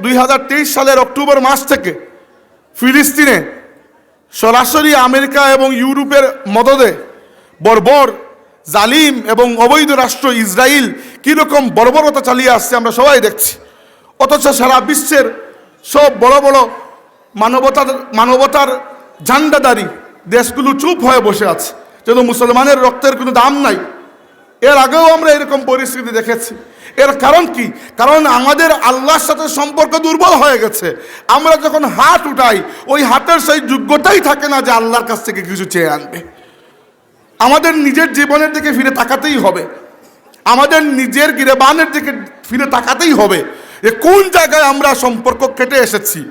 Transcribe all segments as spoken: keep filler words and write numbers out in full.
দুই হাজার তেইশ সালের অক্টোবর মাস থেকে ফিলিস্তিনে সরাসরি আমেরিকা এবং ইউরোপের মদদে বর্বর, জালিম এবং অবৈধ রাষ্ট্র ইসরায়েল কীরকম বর্বরতা চালিয়ে আসছে আমরা সবাই দেখছি। অথচ সারা বিশ্বের সব বড় বড় মানবতার মানবতার ঝান্ডাধারী দেশগুলো চুপ হয়ে বসে আছে, যেন মুসলমানের রক্তের কোনো দাম নাই। এর আগেও আমরা এরকম পরিস্থিতি দেখেছি। এর কারণ কি? কারণ আমাদের আল্লাহর সাথে সম্পর্ক দুর্বল হয়ে গেছে। আমরা যখন হাত উঠাই, ওই হাতের সেই যোগ্যতাই থাকে না যে আল্লাহর কাছ থেকে কিছু চেয়ে আনবে। আমাদের নিজের জীবনের দিকে ফিরে তাকাতেই হবে, আমাদের নিজের গিরেবানের দিকে ফিরে তাকাতেই হবে যে কোন জায়গায় আমরা সম্পর্ক কেটে এসেছি।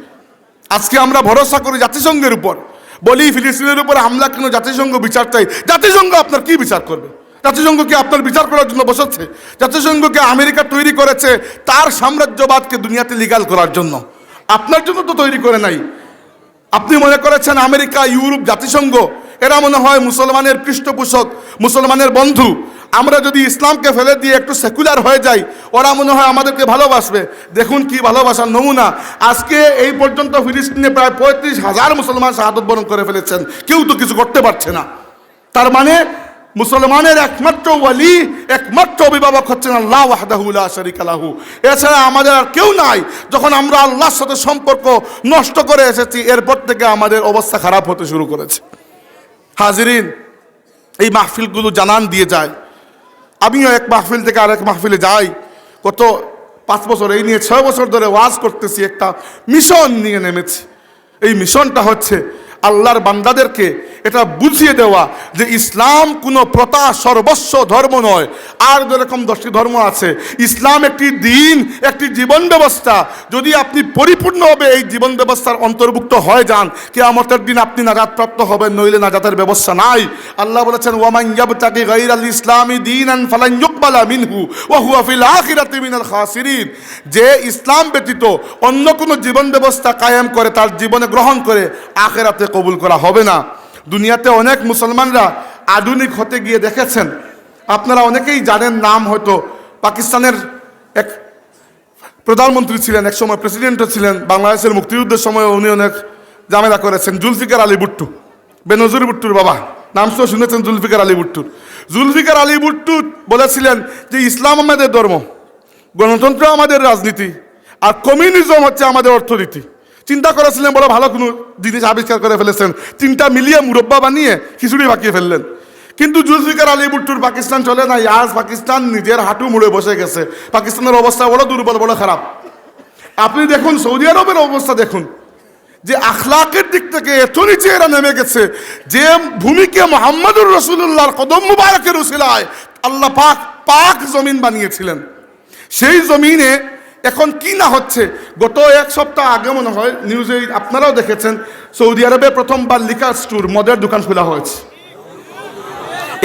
আজকে আমরা ভরসা করি জাতিসংঘের উপর, বলি ফিলিস্তিনের উপরে হামলা কেন, জাতিসংঘ বিচার চাই। জাতিসংঘ আপনার কি বিচার করবে? জাতিসংঘ কি আপনার বিচার করার জন্য বসেছে? জাতিসংঘ কি আমেরিকা তৈরি করেছে তার সাম্রাজ্যবাদকে দুনিয়াতে লিগ্যাল করার জন্য? আপনার জন্য তো তৈরি করে নাই। আপনি মনে করেছেন আমেরিকা, ইউরোপ, জাতিসংঘ এরা মনে হয় মুসলমানের পৃষ্ঠপোষক, মুসলমানের বন্ধু। আমরা যদি ইসলামকে ফেলে দিয়ে একটু সেকুলার হয়ে যাই, ওরা মনে হয় আমাদেরকে ভালোবাসবে। দেখুন কি ভালোবাসার নমুনা। আজকে এই পর্যন্ত ফিলিস্তিনে প্রায় পঁয়ত্রিশ হাজার মুসলমান শাহাদত বরণ করে ফেলেছেন, কেউ তো কিছু করতে পারছে না। তার মানে মুসলমানের একমাত্র ওয়ালি, একমাত্র অভিভাবক হচ্ছেন আল্লাহ ওয়াহদাহু লা শারিকা লাহু। এছাড়া আমাদের আর কেউ নাই। যখন আমরা আল্লাহর সাথে সম্পর্ক নষ্ট করে এসেছি, এরপর থেকে আমাদের অবস্থা খারাপ হতে শুরু করেছে। হাজিরিন, এই মাহফিলগুলো জানান দিয়ে যায়। আমিও এক মাহফিল থেকে আরেক মাহফিলে যাই। গত পাঁচ বছর, এই নিয়ে ছয় বছর ধরে ওয়াজ করতেছি, একটা মিশন নিয়ে নেমেছি। এই মিশনটা হচ্ছে আল্লাহর বান্দাদেরকে এটা বুঝিয়ে দেওয়া যে ইসলাম কোনো প্রথা সর্বস্ব ধর্ম নয়। আর যেরকম দশটি ধর্ম আছে, ইসলাম একটি দিন, একটি জীবন ব্যবস্থা। যদি আপনি পরিপূর্ণভাবে এই জীবন ব্যবস্থার অন্তর্ভুক্ত হয়ে যান, কিয়ামতের দিন আপনি নাজাত প্রাপ্ত হবেন, নইলে নাজাতের ব্যবস্থা নাই। আল্লাহ বলেছেন, "ওয়ামান ইয়াবতাগি গায়রাল ইসলামি দীনান ফালান ইউকবালা মিনহু ওয়া হুয়া ফিল আখিরাতি মিনাল খাসিরিন।" যে ইসলাম ব্যতীত অন্য কোনো জীবন ব্যবস্থা কায়েম করে, তার জীবনে গ্রহণ করে, আখেরাতে কবুল করা হবে না। দুনিয়াতে অনেক মুসলমানরা আধুনিক হতে গিয়ে দেখেছেন, আপনারা অনেকেই জানেন নাম হয়তো, পাকিস্তানের এক প্রধানমন্ত্রী ছিলেন, এক সময় প্রেসিডেন্টও ছিলেন, বাংলাদেশের মুক্তিযুদ্ধের সময় উনি অনেক ঝামেলা করেছেন, জুলফিকার আলী ভুট্টো, বেনজির ভুট্টোর বাবা, নাম তো শুনেছেন জুলফিকার আলী ভুট্টোর। জুলফিকার আলী ভুট্টো বলেছিলেন যে ইসলাম আমাদের ধর্ম, গণতন্ত্র আমাদের রাজনীতি, আর কমিউনিজম হচ্ছে আমাদের অর্থনীতি। চিন্তা করেছিলেন, বড় ভালো কোনো জিনিস আবিষ্কার করে ফেলেছেন, তিনটা মিলিয়ে মুরব্বা বানিয়ে খিচুড়ি পাকিয়ে ফেললেন। কিন্তু জুলফিকার আলী ভুট্টোর পাকিস্তান চলে নাই। আজ পাকিস্তান নিজের হাঁটু মুড়ে বসে গেছে। পাকিস্তানের অবস্থা বড় দুর্বল, বড় খারাপ। আপনি দেখুন, সৌদি আরবের অবস্থা দেখুন, যে আখলাকের দিক থেকে এত নিচে এরা নেমে গেছে, যে ভূমিকে মোহাম্মদুর রসুলুল্লাহর কদম মুবারকের উসিলায় আল্লাহ পাক পাক জমিন বানিয়েছিলেন, সেই জমিনে এখন কি না হচ্ছে। গত এক সপ্তাহ আগে মনে হয় নিউজে আপনারাও দেখেছেন, সৌদি আরবে প্রথমবার লিকার স্টোর, মদের দোকান খোলা হয়েছে।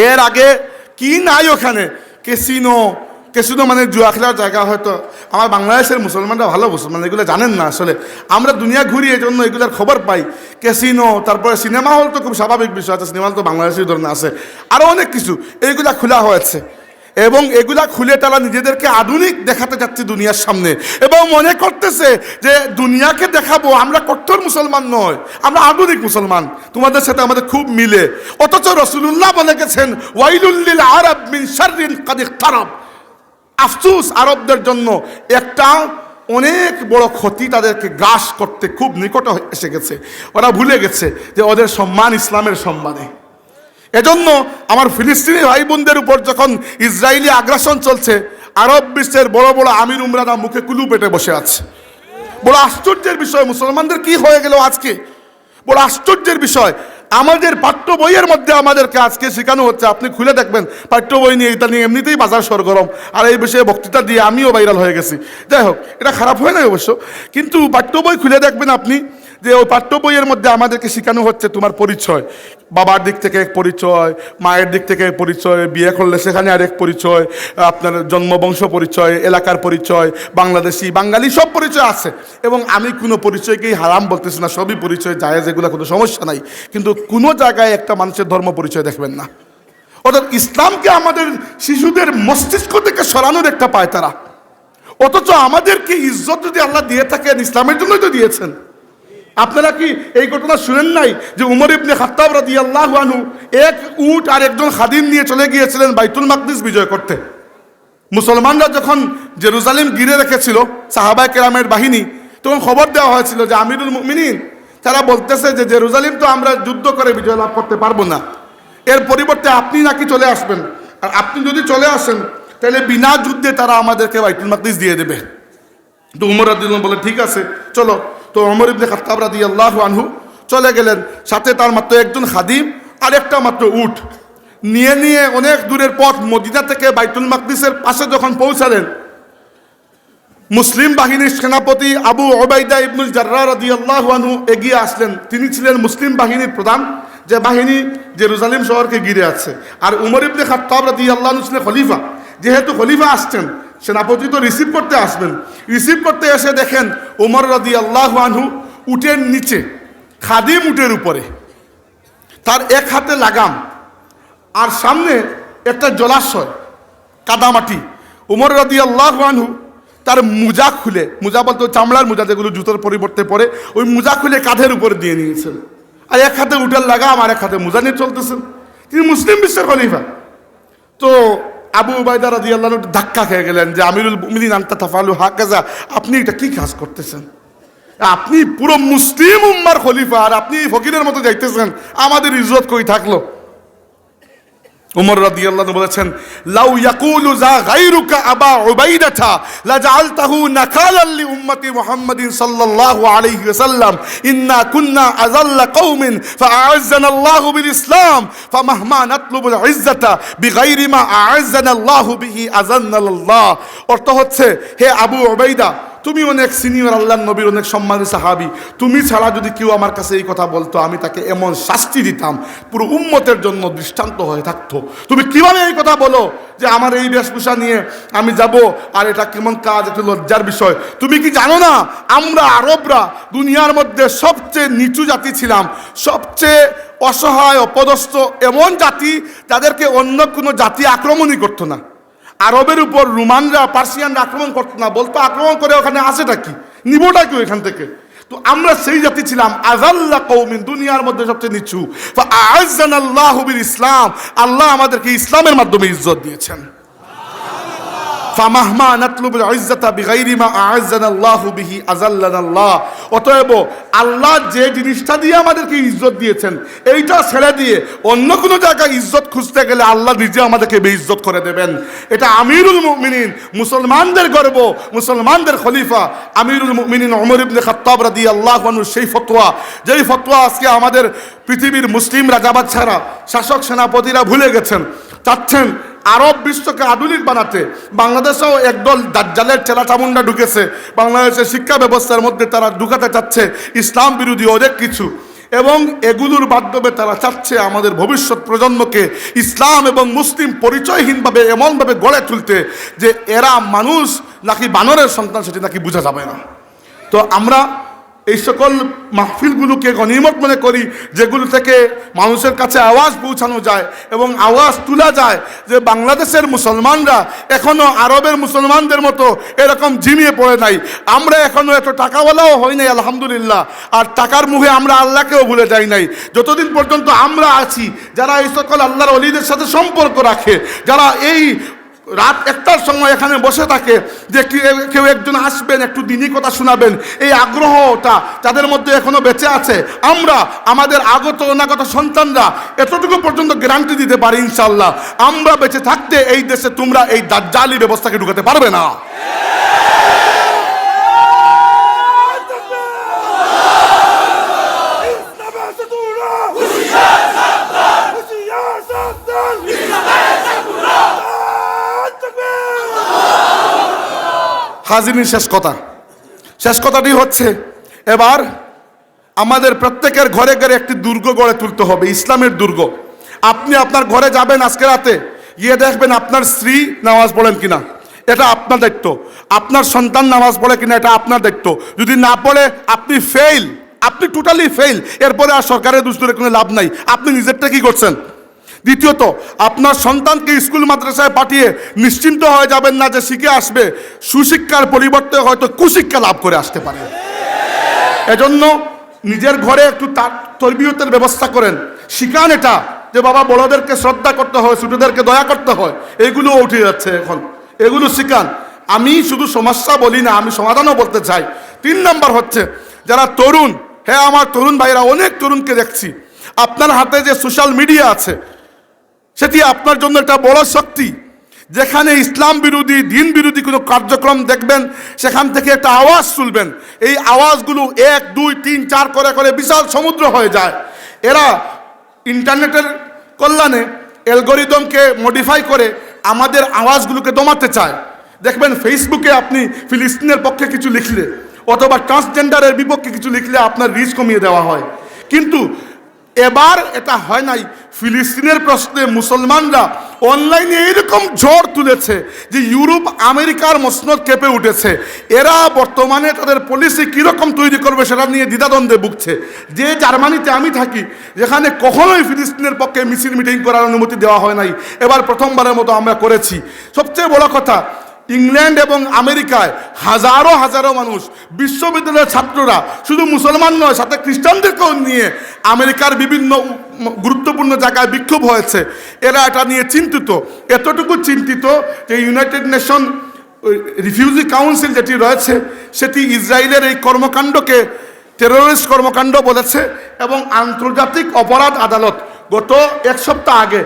এর আগে কি নাই ওখানে? ক্যাসিনো, ক্যাসিনো মানে জুয়া খেলার জায়গা। হয়তো আমার বাংলাদেশের মুসলমানরা ভালো মুসলমান, এগুলো জানেন না আসলে। আমরা দুনিয়া ঘুরি, এই জন্য এগুলোর খবর পাই। ক্যাসিনো, তারপরে সিনেমা হল তো খুব স্বাভাবিক বিষয় আছে, সিনেমা হল তো বাংলাদেশের ধরনের আছে, আরও অনেক কিছু, এইগুলা খোলা হয়েছে। এবং এগুলা খুলে তারা নিজেদেরকে আধুনিক দেখাতে যাচ্ছে দুনিয়ার সামনে, এবং মনে করতেছে যে দুনিয়াকে দেখাবো আমরা কট্টর মুসলমান নয়, আমরা আধুনিক মুসলমান, তোমাদের সাথে আমাদের খুব মিলে। অথচ রসুলুল্লাহ বলে গেছেন, "ওয়াইলুল লিল আরব মিন শাররিন কাদ ইকতারাব।" আফসোস আরবদের জন্য, একটা অনেক বড় ক্ষতি তাদেরকে গ্রাস করতে খুব নিকট এসে গেছে। ওরা ভুলে গেছে যে ওদের সম্মান ইসলামের সম্মানে। এজন্য আমার ফিলিস্তিনি ভাই বোনদের উপর যখন ইসরায়েলি আগ্রাসন চলছে, আরব বিশ্বের বড় বড় আমির উমরারা মুখে কুলু পেটে বসে আছে। বড় আশ্চর্যের বিষয়, মুসলমানদের কি হয়ে গেল আজকে? বড় আশ্চর্যের বিষয়। আমাদের পাঠ্য বইয়ের মধ্যে আমাদেরকে আজকে শেখানো হচ্ছে, আপনি খুলে দেখবেন, পাঠ্য বই নিয়ে ইদানিং এমনিতেই বাজার সরগরম, আর এই বিষয়ে বক্তৃতা দিয়ে আমিও ভাইরাল হয়ে গেছি। যাই হোক, এটা খারাপ হয় নাই অবশ্য, কিন্তু পাঠ্য বই খুলে দেখবেন আপনি যে ওই পাঠ্য বইয়ের মধ্যে আমাদেরকে শেখানো হচ্ছে তোমার পরিচয়, বাবার দিক থেকে এক পরিচয়, মায়ের দিক থেকে এক পরিচয়, বিয়ে করলে সেখানে আরেক পরিচয়, আপনার জন্মবংশ পরিচয়, এলাকার পরিচয়, বাংলাদেশি, বাঙালি সব পরিচয় আছে। এবং আমি কোনো পরিচয়কেই হারাম বলতেছি না, সবই পরিচয় জায়েজ, এগুলা কোনো সমস্যা নাই। কিন্তু কোনো জায়গায় একটা মানুষের ধর্ম পরিচয় দেখবেন না। অর্থাৎ ইসলামকে আমাদের শিশুদের মস্তিষ্ক থেকে সরানোর একটা পায়তারা। অথচ আমাদেরকে ইজ্জত যদি আল্লাহ দিয়ে থাকেন, ইসলামের জন্যই তো দিয়েছেন। আপনারা কি এই ঘটনা শুনেন নাই যে উমর ইবনে খাত্তাব রাদিয়াল্লাহু আনহু এক উট আর একজন খাদিম নিয়ে চলে গিয়েছিলেন বাইতুল মাকদিস বিজয় করতে? মুসলমানরা যখন জেরুজালেম ঘিরে রেখেছিল সাহাবায়ে কেরামের বাহিনী, তখন খবর দেওয়া হয়েছিল যে আমিরুল মুমিনিন, তারা বলতেছে যে জেরুজালেম তো আমরা যুদ্ধ করে বিজয় লাভ করতে পারবো না, এর পরিবর্তে আপনি নাকি চলে আসবেন, আর আপনি যদি চলে আসেন, তাহলে বিনা যুদ্ধে তারা আমাদেরকে বাইতুল মাকদিস দিয়ে দেবে। তো উমর রাদিয়াল্লাহু আনহু বলে, "ঠিক আছে, চলো।" তো উমর ইবনে খাত্তাব রাদিয়াল্লাহু আনহু চলে গেলেন, সাথে তার মাত্র একজন খাদিম আর একটা মাত্র উট নিয়ে। নিয়ে অনেক দূরের পথ, মদিনা থেকে বাইতুল মাকদিসের পাশে যখন পৌঁছালেন, মুসলিম বাহিনীর সেনাপতি আবু উবাইদা ইবনুল জাররাহ রাদিয়াল্লাহু আনহু এগিয়ে আসলেন। তিনি ছিলেন মুসলিম বাহিনীর প্রধান, যে বাহিনী জেরুজালেম শহরকে ঘিরে আছে। আর উমর ইবনে খাত্তাব রাদিয়াল্লাহু আনহু ছিলেন খলিফা। যেহেতু খলিফা আসছেন, সেনাপতি তো রিসিভ করতে আসবেন। রিসিভ করতে এসে দেখেন উমর রাদিয়াল্লাহু আনহু উটের নিচে, খাদিম উটের উপরে, তার এক হাতে লাগাম, আর সামনে একটা জলাশয়, কাদামাটি। উমর রাদিয়াল্লাহু আনহু তার মোজা খুলে, মোজা বলতে ওই চামড়ার মোজা যেগুলো জুতোর পরিবর্তে পরে, ওই মোজা খুলে কাঁধের উপরে দিয়ে নিয়েছেন, আর এক হাতে উটের লাগাম আর এক হাতে মোজা নিয়ে চলতেছেন। তিনি মুসলিম বিশ্বের খলিফা। তো আবু উবাইদা রাদিয়াল্লাহু আনহু একটু ধাক্কা খেয়ে গেলেন যে, "আমিরুল মুমিনিন, আনতা তাফআলু হাকাযা, আপনি এটা কি কাজ করতেছেন? আপনি পুরো মুসলিম উম্মার খলিফা, আর আপনি এই ফকিরের মতো যাইতেছেন, আমাদের ইজ্জত কই থাকলো?" উমর রাদিয়াল্লাহু আনহু বলেছেন, "লাউ ইয়াকুলু যা গায়রুকা আবা উবাইদাতা লাজাআলতাহু নাকালাল লিউম্মতি মুহাম্মাদিন সাল্লাল্লাহু আলাইহি ওয়াসাল্লাম, ইন্না কুন্না আযাল্লা কওমিন ফাআআজ্জানাল্লাহু বিল ইসলাম, ফামাহমা নাতলুবুল ইজ্জাতা বিগাইরি মা আআজ্জানাল্লাহু বিহি আযাল্লানাল্লাহ।" অর্থ হচ্ছে, হে আবু উবাইদা, তুমি অনেক সিনিয়র, আল্লাহর নবীর অনেক সম্মানী সাহাবী, তুমি ছাড়া যদি কেউ আমার কাছে এই কথা বলতো, আমি তাকে এমন শাস্তি দিতাম, পুরো উম্মতের জন্য দৃষ্টান্ত হয়ে থাকতো। তুমি কিভাবে এই কথা বলো যে আমার এই বেশভূষা নিয়ে আমি যাব, আর এটা কেমন কাজ, একটু লজ্জার বিষয়। তুমি কি জানো না, আমরা আরবরা দুনিয়ার মধ্যে সবচেয়ে নিচু জাতি ছিলাম, সবচেয়ে অসহায় অপদস্থ এমন জাতি, যাদেরকে অন্য কোনো জাতি আক্রমণই করতো না। আরবের উপর রোমানরা, পার্সিয়ানরা আক্রমণ করতো না, বলতো, "আক্রমণ করে ওখানে আছেটা কি, নিবোটা কি ওইখান থেকে?" তো আমরা সেই জাতি ছিলাম, আযাল্লা কওমিন, দুনিয়ার মধ্যে সবচেয়ে নিচু। ফাআআজ্জানাল্লাহু বিল ইসলাম, আল্লাহ আমাদেরকে ইসলামের মাধ্যমে ইজ্জত দিয়েছেন। ফামাহমা নাতলুবুল ইজ্জাতা বিগাইরি মা আআজ্জানাল্লাহু বিহি আযাল্লানাল্লাহ। অতএব আল্লাহ যে জিনিসটা দিয়ে আমাদেরকে ইজ্জত দিয়েছেন, এইটা ছেড়ে দিয়ে অন্য কোনো জায়গায় ইজ্জত খুঁজতে গেলে আল্লাহ নিজে আমাদেরকে বেইজ্জত করে দেবেন। এটা আমিরুল মুমিনিন, মুসলমানদের গর্ব, মুসলমানদের খলিফা আমিরুল মুমিনিন ওমর ইবনে খাত্তাব রাদিয়াল্লাহু আনহুর সেই ফতোয়া, যেই ফতোয়া আজকে আমাদের পৃথিবীর মুসলিম রাজা বাদশারা, শাসক সেনাপতিরা ভুলে গেছেন, চাচ্ছেন আরব বিশ্বকে আধুনিক বানাতে। বাংলাদেশেও একদল দাজ্জালের চেলা চামুন্ডা ঢুকেছে বাংলাদেশের শিক্ষা ব্যবস্থার মধ্যে, তারা ঢুকাতে চাচ্ছে ইসলাম বিরোধী অনেক কিছু, এবং এগুলোর মাধ্যমে তারা চাচ্ছে আমাদের ভবিষ্যৎ প্রজন্মকে ইসলাম এবং মুসলিম পরিচয়হীনভাবে এমনভাবে গড়ে তুলতে যে এরা মানুষ নাকি বানরের সন্তান, সেটি নাকি বোঝা যাবে না। তো আমরা এই সকল মাহফিলগুলোকে গনিমত মনে করি, যেগুলো থেকে মানুষের কাছে আওয়াজ পৌঁছানো যায় এবং আওয়াজ তোলা যায় যে বাংলাদেশের মুসলমানরা এখনো আরবের মুসলমানদের মতো এরকম ঝিমিয়ে পড়ে নাই। আমরা এখনো এত টাকাওয়ালাও হই নাই, আলহামদুলিল্লাহ। আর টাকার মুহে আমরা আল্লাহকেও ভুলে যাই নাই। যতদিন পর্যন্ত আমরা আছি, যারা এই সকল আল্লাহর ওলিদের সাথে সম্পর্ক রাখে, যারা এই রাত একটার সময় এখানে বসে থাকে যে কি-, কেউ একজন আসবেন, একটু দিনই কথা শোনাবেন, এই আগ্রহটা যাদের মধ্যে এখনো বেঁচে আছে, আমরা আমাদের আগত অনাগত সন্তানরা এতটুকু পর্যন্ত গ্যারান্টি দিতে পারি ইনশাআল্লাহ, আমরা বেঁচে থাকতে এই দেশে তোমরা এই দাজ্জালি ব্যবস্থাকে ঢুকাতে পারবে না। হাজিরিন, শেষ কথা, শেষ কথাটি হচ্ছে, এবার আমাদের প্রত্যেকের ঘরে ঘরে একটি দুর্গ গড়ে তুলতে হবে, ইসলামের দুর্গ। আপনি আপনার ঘরে যাবেন আজকে রাতে, গিয়ে দেখবেন আপনার স্ত্রী নামাজ পড়েন কিনা, এটা আপনার দায়িত্ব। আপনার সন্তান নামাজ পড়ে কিনা, এটা আপনার দায়িত্ব। যদি না পড়ে, আপনি ফেইল, আপনি টোটালি ফেইল। এরপরে আর সরকারের দোষ ধরে কোনো লাভ নাই। আপনি নিজেরটা কি করছেন? দ্বিতীয়ত, আপনার সন্তানকে স্কুল মাদ্রাসায় পাঠিয়ে নিশ্চিন্ত হয়ে যাবেন না যে শিখে আসবে, সুশিক্ষার পরিবর্তে হয়তো কুশিক্ষা লাভ করে আসতে পারে। এজন্য নিজের ঘরে একটু তার তরবিয়তের ব্যবস্থা করেন, শিখান এটা যে বাবা, বড়দেরকে শ্রদ্ধা করতে হয়, ছোটদেরকে দয়া করতে হয়। এইগুলো উঠে যাচ্ছে এখন, এগুলো শিখান। আমি শুধু সমস্যা বলি না, আমি সমাধানও বলতে চাই। তিন নাম্বার হচ্ছে, যারা তরুণ, হ্যাঁ, আমার তরুণ ভাইরা, অনেক তরুণকে দেখছি, আপনার হাতে যে সোশ্যাল মিডিয়া আছে, সেটি আপনার জন্য একটা বড় শক্তি। যেখানে ইসলাম বিরোধী, দিন বিরোধী কোনো কার্যক্রম দেখবেন, সেখান থেকে একটা আওয়াজ তুলবেন। এই আওয়াজগুলো এক, দুই, তিন, চার করে করে বিশাল সমুদ্র হয়ে যায়। এরা ইন্টারনেটের কল্যাণে অ্যালগরিদমকে মডিফাই করে আমাদের আওয়াজগুলোকে দমাতে চায়। দেখবেন, ফেসবুকে আপনি ফিলিস্তিনের পক্ষে কিছু লিখলে অথবা ট্রান্সজেন্ডারের বিপক্ষে কিছু লিখলে আপনার রিচ কমিয়ে দেওয়া হয়। কিন্তু এবার এটা হয় নাই। ফিলিস্তিনের প্রশ্নে মুসলমানরা অনলাইনে এইরকম ঝড় তুলেছে যে ইউরোপ, আমেরিকার মসনদ কেঁপে উঠেছে। এরা বর্তমানে তাদের পলিসি কীরকম তৈরি করবে, সেটা নিয়ে দ্বিধাদ্বন্দ্বে ভুগছে। যে জার্মানিতে আমি থাকি, যেখানে কখনোই ফিলিস্তিনের পক্ষে মিছিল মিটিং করার অনুমতি দেওয়া হয় নাই, এবার প্রথমবারের মতো আমরা করেছি। সবচেয়ে বড় কথা, ইংল্যান্ড এবং আমেরিকায় হাজারো হাজারো মানুষ, বিশ্ববিদ্যালয়ের ছাত্ররা, শুধু মুসলমান নয়, সাথে খ্রিস্টানদেরকেও নিয়ে আমেরিকার বিভিন্ন উ-, গুরুত্বপূর্ণ জায়গায় বিক্ষোভ হয়েছে। এরা এটা নিয়ে চিন্তিত, এতটুকু চিন্তিত যে ইউনাইটেড নেশন, ওই রিফিউজি কাউন্সিল যেটি রয়েছে, সেটি ইসরায়েলের এই কর্মকাণ্ডকে টেররিস্ট কর্মকাণ্ড বলেছে এবং আন্তর্জাতিক অপরাধ আদালত গত এক সপ্তাহ আগে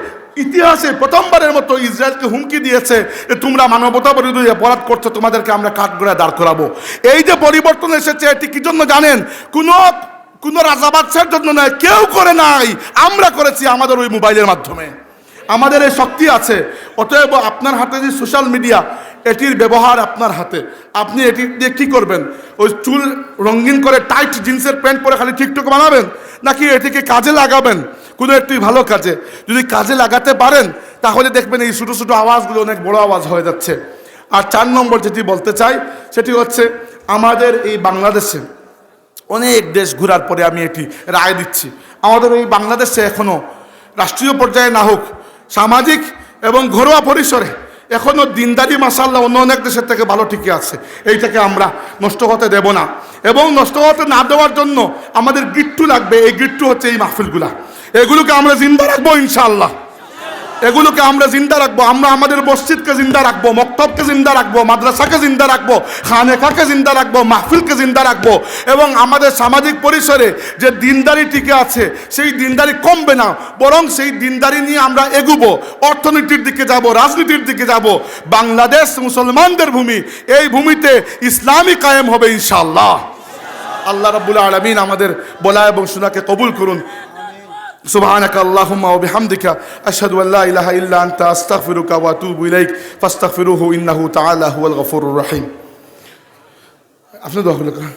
ইতিহাসে প্রথমবারের মতো ইসরায়েলকে হুমকি দিয়েছে যে তোমরা মানবতা বিরোধী অপরাধ করছো, তোমাদেরকে আমরা কাঠগড়ায় দাঁড় করাবো। এই যে পরিবর্তন এসেছে, এটি কি জন্য জানেন? কোনো, কোনো রাজা বাদশার জন্য নয়, কেউ করে নাই, আমরা করেছি আমাদের ওই মোবাইলের মাধ্যমে। আমাদের এই শক্তি আছে। অতএব আপনার হাতে যে সোশ্যাল মিডিয়া, এটির ব্যবহার আপনার হাতে। আপনি এটি দিয়ে কি করবেন? ওই চুল রঙিন করে টাইট জিন্সের প্যান্ট পরে খালি টিকটক বানাবেন, নাকি এটিকে কাজে লাগাবেন কোনো একটি ভালো কাজে? যদি কাজে লাগাতে পারেন, তাহলে দেখবেন এই ছোটো ছোটো আওয়াজগুলো অনেক বড় আওয়াজ হয়ে যাচ্ছে। আর চার নম্বর যেটি বলতে চাই, সেটি হচ্ছে আমাদের এই বাংলাদেশে অনেক দেশ ঘোরার পরে আমি এটি রায় দিচ্ছি, আমাদের এই বাংলাদেশে এখনও রাষ্ট্রীয় পর্যায়ে না হোক, সামাজিক এবং ঘরোয়া পরিসরে এখনও দিনদারি মাশাআল্লাহ অন্য অনেক দেশের থেকে ভালো টিকে আছে। এইটাকে আমরা নষ্ট হতে দেব না। এবং নষ্ট হতে না দেওয়ার জন্য আমাদের গিট্টু লাগবে। এই গিট্টু হচ্ছে এই মাহফিলগুলা। এগুলোকে আমরা জিন্দা রাখবো ইনশাআল্লাহ। এগুলোকে আমরা জিন্দা রাখবো। আমরা আমাদের মসজিদকে জিন্দা রাখবো, মক্তবকে জিন্দা রাখবো, মাদ্রাসাকে জিন্দা রাখবো, খানেকাকে জিন্দা রাখবো, মাহফিলকে জিন্দা রাখবো। এবং আমাদের সামাজিক পরিসরে যে দিনদারি টিকে আছে, সেই দিনদারি কমবে না, বরং সেই দিনদারি নিয়ে আমরা এগুবো, অর্থনীতির দিকে যাব, রাজনীতির দিকে যাব। বাংলাদেশ মুসলমানদের ভূমি, এই ভূমিতে ইসলামই কায়েম হবে ইনশাআল্লাহ। আল্লাহ রাব্বুল আলামিন আমাদের বলা এবং শোনাকে কবুল করুন। سبحانك اللهم وبحمدك، أشهد أن لا إله إلا أنت، أستغفرك وأتوب إليك، فاستغفروه إنه تعالى هو الغفور الرحيم. আপনি দোয়া করলে কেন?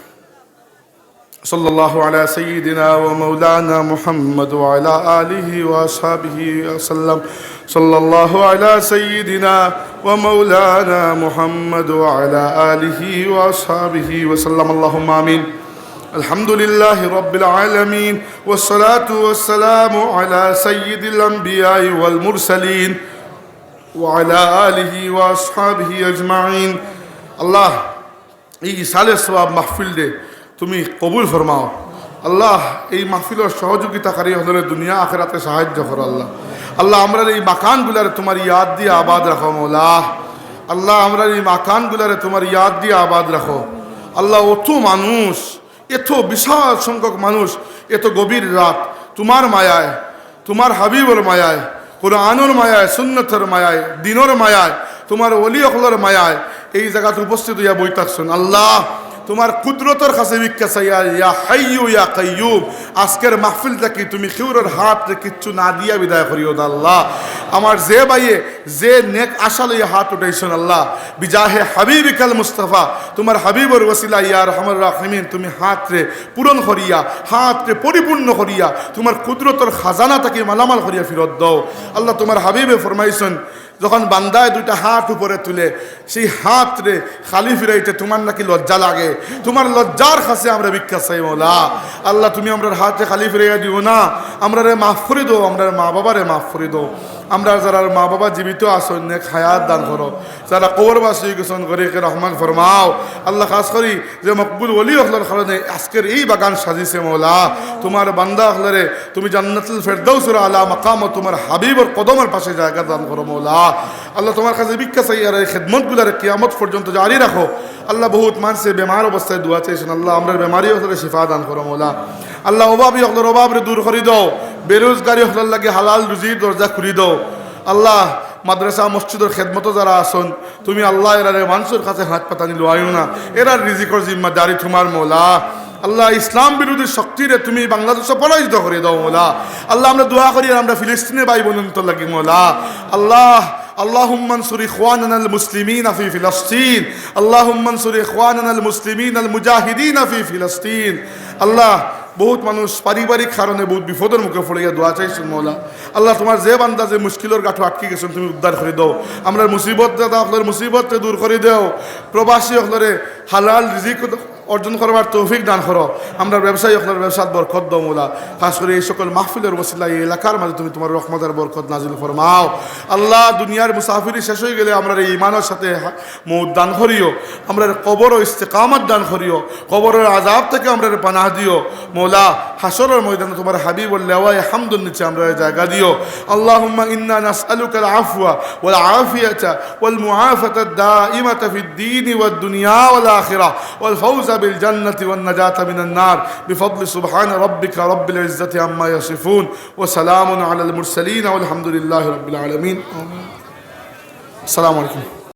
صلى الله على سيدنا ومولانا محمد وعلى آله وأصحابه وسلم. صلى الله على سيدنا ومولانا محمد وعلى آله وأصحابه وسلم. اللهم آمين. الحمد لله رب العالمين، والصلاة والسلام على سيد الأنبياء والمرسلين وعلى آله وأصحابه أجمعين. আল্লাহ, এই ইসালে সওয়াব মাহফিলরে তুমি কবুল ফরমাও। আল্লাহ, এই মাহফিলর সহযোগিতাকারী হকলরে দুনিয়া আখেরাতে সাহায্য করো আল্লাহ। আল্লাহ, আমরার এই মাকানগুলারে তুমার ইয়াদ দিয়া আবাদ রাখো মওলা। আল্লাহ, আমরার এই মাকানগুলারে তুমার ইয়াদ দিয়া আবাদ রাখো। আল্লাহ, অত মানুষ, এত বিশাল সংখ্যক মানুষ, এত গভীর রাত, তুমার মায়ায়, তুমার হাবিবর মায়ায়, কোরআনর মায়ায়, সুন্নতর মায়ায়, দ্বীনর মায়ায়, তুমার ওলি অকলর মায়ায় এই জাগাত উপস্থিত অইয়া বই থাকছইন। আল্লাহ, তুমার কুদরতর কাছে ভিক্ষা চাইয়ার, ইয়া হাইয়ু ইয়া কাইয়ুম, আজকের মাহফিল থাকি তুমি কেউরর হাতরে কিচ্ছু না দিয়া বিদায় করিও না আল্লাহ। আমার যে ভাইয়ে যে নেক আশা লইয়া হাত উঠাইছইন আল্লাহ, বিজাহে হাবিবিকাল মুস্তাফা, তুমার হাবিবর ওসিলা ইয়া আরহামার রাহিমিন, তুমি হাতরে পূরণ করিয়া, হাতরে পরিপূর্ণ করিয়া, তুমার কুদরতর খাজানা থাকি মালামাল করিয়া ফিরত দেও। আল্লাহ, তুমার হাবিবে ফরমাইছইন, যখন বান্দায় দুইটা হাত উপরে তুলে, সেই হাতরে খালি ফিরাইতে তুমার নাকি লজ্জা লাগে, তুমার লজ্জার কাছে আমরা ভিক্ষা চাই মৌলা। আল্লাহ, তুমি আমরার হাতরে খালি ফিরাইয়া দিও না, আমরারে মাফ করি দেও, আমরার মা বাবারে মাফ করি দেও, আমরার যারার মা বাবা জীবিত আছইন নেক হায়াত দান করো, যারা কবরবাসী অই গেছইন গরিকে রহমান ফরমাও। আল্লাহ, খাস করি যে মকবুল ওলি অকলর কারণে আজকের এই বাগান সাজিছে মৌলা, তুমার বান্দা অকলরে তুমি জান্নাতুল ফেরদাউসর আলা মাকামো তুমার হাবিবর কদমর পাশে জায়গা দান করো মৌলা। আল্লাহ, তুমার কাছে ভিক্ষা চাই আর এই খেদমতগুলারে কিয়ামত পর্যন্ত জারি রাখো। আল্লাহ, বহুত মানষে বেমার অবস্থায় দোয়া চাইছইন, আল্লাহ, আমরার বেমারি অকলরে শিফা দান করো মৌলা। আল্লাহ, অভাবী অকলর অভাবরে দূর করি দেও, বেরোজগারি অকলর লাগি হালাল রুজির দরজা খুলি দেও। আল্লাহ, মাদ্রাসা মসজিদর খেদমতো যারা আছইন, তুমি আল্লাহ এরারে মানষর কাছে হাত পাতানি লওয়াইও না, এরার রিজিকর জিম্মাদারি তুমার মৌলা। আল্লাহ, ইসলাম বিরোধী শক্তিরে তুমি বাংলাদেশো পরাজিত করি দেও মৌলা। আল্লাহ, আমরা দোয়া করি আর আমরা ফিলিস্তিনে ভাই বোনতর লাগি মৌলা। আল্লাহ, اللهم انصر إخواننا المسلمين في فلسطين، اللهم انصر إخواننا المسلمين المجاهدين في فلسطين। আল্লাহ, বহুত মানুষ পারিবারিক কারণে বহুত বিপদর মুখে পড়িয়া দোয়া চাইছইন মৌলা। আল্লাহ, তুমার যে বান্দা যে মুশকিলর গাঁঠো আটকি গেছইন, তুমি উদ্ধার করি দেও। আমরার মুসিবত দাতা অকলর মুসিবতরে দূর করি দেও। প্রবাসী অকলরে হালাল রিজিক অর্জন করবার তৌফিক দান করো। আমরার ব্যবসায়ী অকলর ব্যবসাত বরকত দেও মৌলা। খাস করি এই সকল মাহফিলর ওসিলায় এই এলাকার মাঝে তুমি তুমার রহমত আর বরকত নাজিল ফরমাও। আল্লাহ, দুনিয়ার মুসাফিরি শেষ অই গেলে আমরারে ইমানর সাথে হা-, মউত দান করিও, আমরারে কবরো ইস্তেকামত দান করিও, কবরর আযাব থাকি আমরারে পানাহ দিও। মৌলা, হাশরর ময়দানো তুমার হাবিবর লেওয়ায়ে হামদর নিচে আমরারে জায়গা দিও। اللهم إنا نسألك العفو والعافية والمعافاة الدائمة في الدين والدنيا والآخرة والفوز بالجنة والنجاة من النار بفضل سبحان ربك رب العزة عما يصفون وسلام على المرسلين والحمد لله رب العالمين. السلام عليكم.